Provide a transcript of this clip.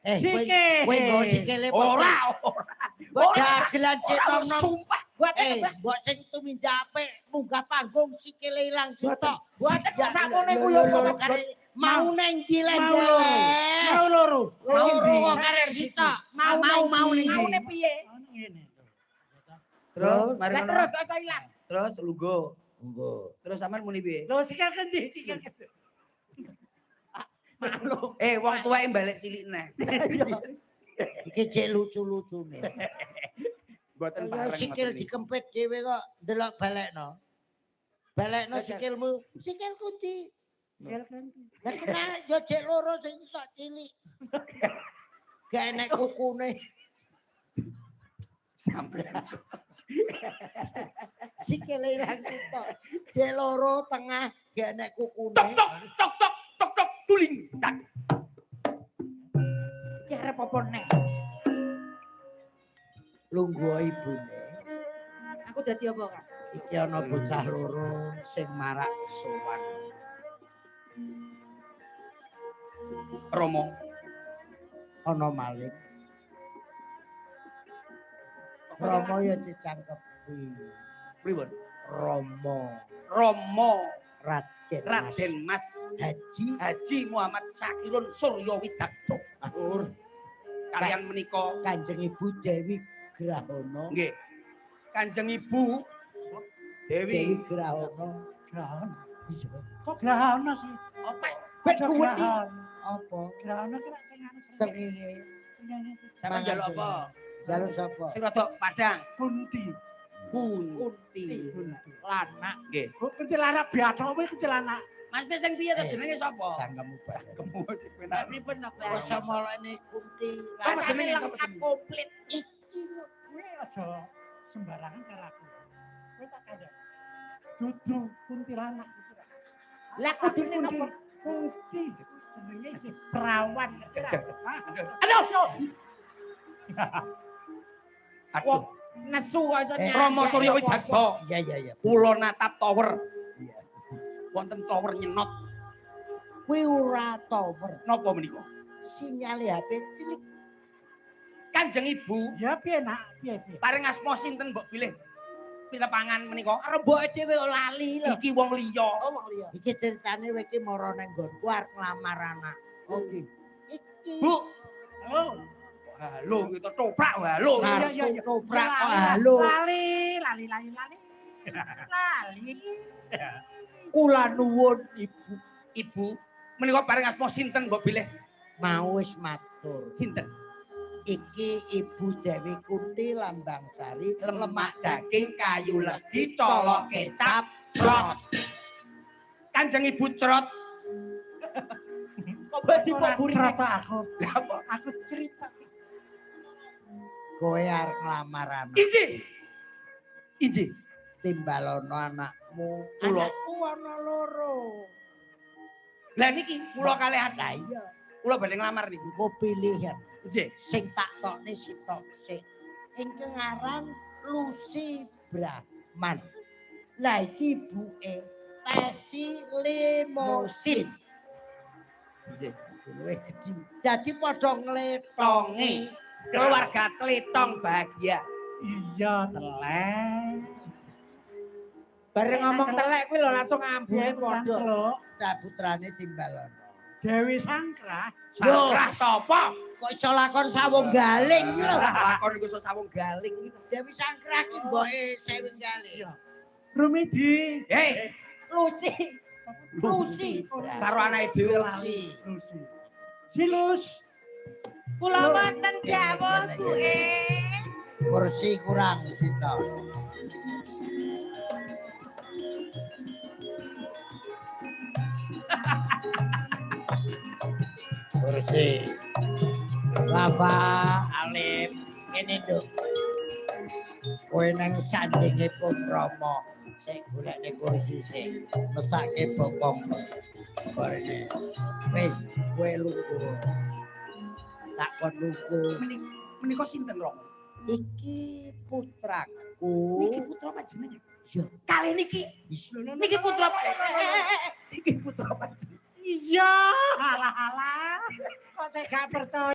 Kowe Sikil. Kowe nggo sikile Ora, ora. Mbok dagelan cek Ora, nom-nom. sumpah. Eh, mbok sing tumindak apik munggah panggung sikile ilang sitok. Mboten Ya, sakmene ku lho, yo lho, kok kare mau neng Mau loro. dilek-jelek. Mau loro. Loro Mau kok karek sitok. Mau Mau, mau ning ndi? Maune piye? Ngene. Terus mari Lah ngono. terus kok iso ilang. Terus lugo. Monggo. Terus sampean muni piye? Lho sikil kendi, sikil kendi. Maklum. Eh, wong tuweke balik cilik neh. Iki cek lucu-lucune. Mboten Ya bareng. sikil ngoten niku. dikempit dhewe kok ndelok balekno. Balekno sikilmu, sikilku ndi? Sikil kendi. Lah kena yo cek loro sing sitok cilik. Gak enek kukune. Sampean. Sikile ilang sitok. Cek loro tengah gak enek kukune. Tok tok tok tok tok tok tuling. Tak. Ki arep apa neh? Lungguh ibune. Aku dadi apa, Kak? Iki ana bocah loro sing marak sowan. Romo. Ana maling. Romo ya dicangkepi. Pripun? Romo Romo Raden Mas Raden Mas Haji Haji Muhammad Sakirun Suryo Widakdo. Kalian menika Kanjeng Ibu Dewi Grahono. nggih. Kanjeng Ibu Dewi Dewi Grahono. Grahana. Iya. Kok grahana sih? apa? Ben Aja kuwi grahana. Apa? Grahana ki rak sing anu sing Srengenge. sing Sampeyan njaluk apa? Jaluk sapa? Sing rada padang. Kunti. Kunti. Lanak. Nggih. Kok kuntilanak biasa kuwi kuntilanak. Maksudnya sing piye to Eh. jenenge sapa? Cangkemmu bareng. Cangkemmu sing penak. Pripun to, Kok samolene kunti. Sapa jenenge, sapa lengkap jenenge? komplit. Iki Kowe aja sembarangan karo aku. Kowe tak kandhani. Dudu kuntilanak iku. Lah kudune napa? Kunti jenenge isih perawan ngerti ra? Aduh. Aduh. Wong nesu kok iso Eh, Romo Suryo Widakdo. Iya iya iya. Kula natap tower. Iya. Wonten tower nyenot. Kuwi ora tower. Napa menika? Sinyale HP cilik. Kanjeng Ibu Ya piye nak? Piye piye? paring asma sinten mbok pilih pitepangan menika? Remboke dhewe kok lali lho. Iki wong liya. Oh wong liya. Iki ceritane kowe iki mara nang nggonku arep nglamar anak. Oke. Iki Bu, Oh. halo gitu toprak halo. Iya, iya, iya. Toprak kok Lali, halo. Lali, lali, lali, lali. Lali. Kula nuwun Ibu. Ibu menika paring asma sinten mbok pilih Mau wis matur. sinten? Iki Ibu Dewi Kunti Lambang Sari Lemak daging kayu legi colok kecap crot. Kanjeng Ibu crot. Kok badi Ora kok burine? cerita aku. Lah apa? Aku cerita. Kowe arep nglamar anak. Inji. Inji. Timbalono anakmu. Kula. Anakku ana loro. Lah niki kula kalihan. Lah iya, Kula badhe nglamar niki. engko pilihan Nggih. sing tak tokne sitok sik. Ingkang aran Lucy Brahman. Lah iki ibuke Tesi Limosin. Nggih. Luwih gedhi. Dadi padha ngletongi. Tonge. Keluarga Tletong bahagia. Iya, telek. Bareng ngomong telek kuwi lho langsung ambune Piye padha. teluk? Cah putrane timbalono. Dewi Sangkrah. Sangkrah sapa? Kok iso lakon sawung galing iki lho. Lakon iku iso sawung galing iki. Dewi Sangkrah ki mboke sewing galing. Iya. Rumidi. Hei, Lucy. Lucy. karo anake dhewe lali. Lucy. Lucy. Silus. Kula wonten jawah Bu e. Kursi kurang sitok. Kursi. Rafa, Alif, kene nduk. Kowe nang sandinge pun Rama, sik golekne kursi sik. Mesake bokong. Barene. Wis, kowe lungguh. Tak kon lungguh. Menika sinten, Romo? Iki putraku. Niki putra panjenengan. Iya. Kalih niki. Niki putra Pak. Niki putra panjenengan. Iya, alah alah. Kok saya gak percaya?